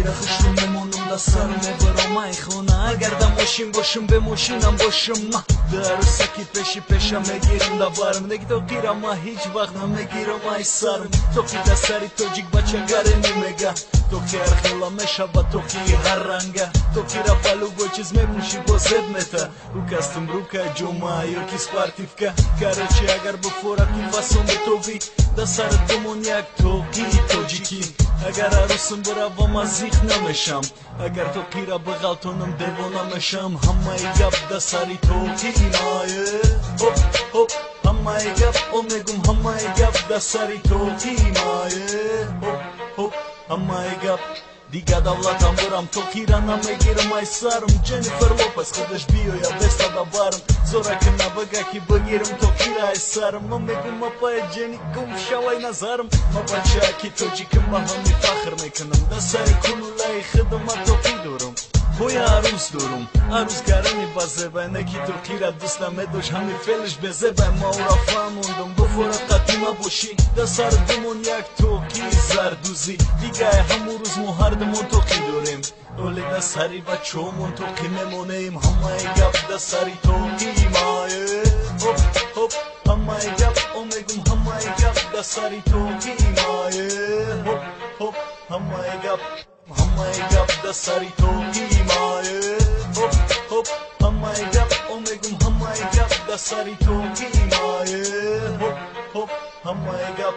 тоқира хушрӯ мемонам да сар мебарам ай хона. Агар да мошин бошам, бе мошинам бошам, ма ду арӯсаки пеши пеша мегирам да барм. Неки тоқира ма ҳеҷ вақт намегирам ай сарм. Тоқи да сари тоҷик бачагаре мемега, тоқи ҳар хела мешава, тоқи ҳар ранга. Тоқира ба любой чиз мепӯшӣ, бо зеб мета рӯ костюм, рука ҷома ёки спортивка. Короче, агар буфора ки фасон битовӣ, да сарат бимон як тоқи тоҷикӣ. Агар арӯсам биравам, аз зиқ намешам, агар тоқира биғалтонам, девона мешам. Ҳамаи гап да сари тоқи мае, ҳоп ҳоп, ҳамаи гап о мегум, ҳамаи гап да сари тоқи мае, ҳоп ҳоп, ҳамаи гап. Дига давлатам бирам, тоқира намегирам ай сарм. Дженнифер Лопес худаш биёя бесада барм, зораки набага ки бигирам тоқира ай сарм. Ма мегум: апай Ҷени, гум шавай назарм. Ма бачаки тоҷиким, ба ҳами фахр мекунам, да сари кулулаи хидма тоқӣ дорам. Боя арӯс дорум, арӯс гарами базебай, не ки тоқира дӯст намедошт, ҳами фелиш безебай. Ма ӯра фаҳмондум, буфора қадима бошӣ, да сар бимон як тоқи зардӯзӣ. Дигай ҳамун рӯз мо ҳардумон тоқӣ дорем, оле да сари бачаҳомон тоқӣ мемонем. Ҳамаи гап да сари тоқи мае, ҳоп ҳоп, ҳамаи гап о мегум, ҳамаи гап да сари тоқи мае, ҳоп ҳоп, ҳамаи гап. Ҳамаи гап да сари тоқи мае, ҳоп ҳоп, ҳамаи гап о мегум, ҳамаи гап да сари тоқи мае, ҳоп ҳоп, ҳамаи гап.